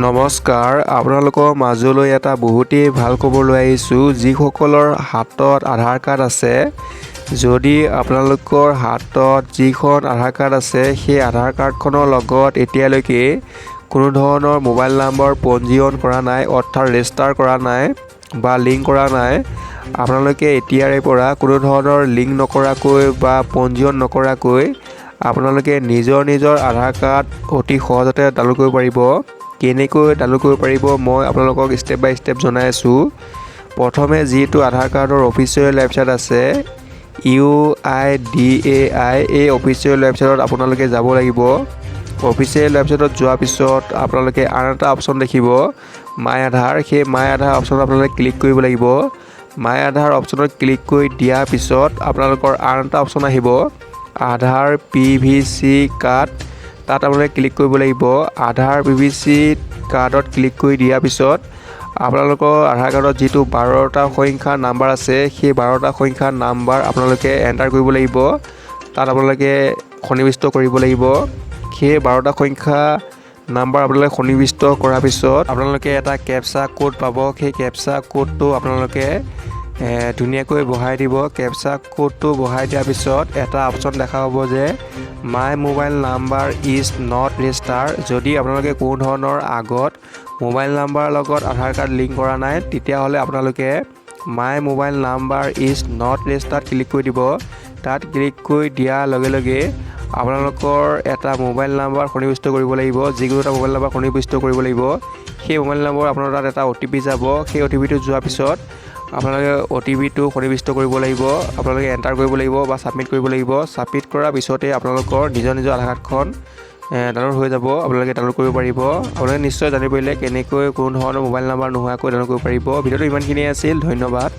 নমস্কাৰ, আপোনালোকৰ মাজলৈ এটা বহুতেই ভাল খবৰ লৈ আহিছোঁ। যিসকলৰ হাতত আধাৰ কাৰ্ড আছে, যদি আপোনালোকৰ হাতত যিখন আধাৰ কাৰ্ড আছে, সেই আধাৰ কাৰ্ডখনৰ লগত এতিয়ালৈকে কোনো ধৰণৰ মোবাইল নম্বৰ পঞ্জীয়ন কৰা নাই, অৰ্থাৎ ৰেজিষ্টাৰ কৰা নাই বা লিংক কৰা নাই, আপোনালোকে এতিয়াৰে পৰা কোনো ধৰণৰ লিংক নকৰাকৈ বা পঞ্জীয়ন নকৰাকৈ আপোনালোকে নিজৰ নিজৰ আধাৰ কাৰ্ড অতি সহজতে ডাউনলোড কৰিব পাৰিব। কেনেকৈ ডাউনলোড কৰিব পাৰিব, মই আপোনালোকক ষ্টেপ বাই ষ্টেপ জনাই আছোঁ। প্ৰথমে যিটো আধাৰ কাৰ্ডৰ অফিচিয়েল ৱেবছাইট আছে, ইউআইডিএআই, এই অফিচিয়েল ৱেবছাইটত আপোনালোকে যাব লাগিব। অফিচিয়েল ৱেবছাইটত যোৱাৰ পিছত আপোনালোকে আন এটা অপশ্যন দেখিব, মাই আধাৰ। সেই মাই আধাৰ অপশ্যনত আপোনালোকে ক্লিক কৰিব লাগিব। মাই আধাৰ অপশ্যনত ক্লিক কৰি দিয়াৰ পিছত আপোনালোকৰ আন এটা অপশ্যন আহিব, আধাৰ পিভিচি কাৰ্ড। তাত আপোনালোকে ক্লিক কৰিব লাগিব। আধাৰ পিভিচি কাৰ্ডত ক্লিক কৰি দিয়াৰ পিছত আপোনালোকৰ আধাৰ কাৰ্ডত যিটো 12টা সংখ্যাৰ নাম্বাৰ আছে, সেই 12টা সংখ্যাৰ নাম্বাৰ আপোনালোকে এণ্টাৰ কৰিব লাগিব। তাত আপোনালোকে সন্নিৱিষ্ট কৰিব লাগিব। সেই 12টা সংখ্যা নাম্বাৰ আপোনালোকে সন্নিৱিষ্ট কৰাৰ পিছত আপোনালোকে এটা কেপচা ক'ড পাব। সেই কেপচা ক'ডটো আপোনালোকে ধুনীয়াকৈ বহাই দিব। কেপচা ক'ডটো বহাই দিয়াৰ পিছত এটা অপশ্যন দেখা পাব যে "My mobile number is not register"। যদি আপোনালোকে কোনো ধৰণৰ আগত মোবাইল নাম্বাৰৰ লগত আধাৰ কাৰ্ড লিংক কৰা নাই, তেতিয়াহ'লে আপোনালোকে "My mobile number is not registered" click কৰি দিব। তাত ক্লিক কৰি দিয়াৰ লগে লগে আপোনালোকৰ এটা মোবাইল নাম্বাৰ সন্নিৱিষ্ট কৰিব লাগিব। যিকোনো এটা মোবাইল নাম্বাৰ সন্নিৱিষ্ট কৰিব লাগিব। সেই মোবাইল নম্বৰ আপোনাৰ তাত এটা অ'টিপি যাব। সেই অ'টিপিটো যোৱাৰ পিছত আপোনালোকে অ'টিপিটো সন্নিৱিষ্ট কৰিব লাগিব। আপোনালোকে এণ্টাৰ কৰিব লাগিব বা ছাবমিট কৰিব লাগিব। ছাবমিট কৰাৰ পিছতে আপোনালোকৰ নিজৰ নিজৰ আধাৰ কাৰ্ডখন ডাউনলোড হৈ যাব। আপোনালোকে ডাউনলোড কৰিব পাৰিব। আপোনালোকে নিশ্চয় জানিব পাৰিলে কেনেকৈ কোনো ধৰণৰ মোবাইল নাম্বাৰ নোহোৱাকৈ ডাউনলোড কৰিব পাৰিব। ভিডিঅ'টো ইমানখিনিয়ে আছিল। ধন্যবাদ।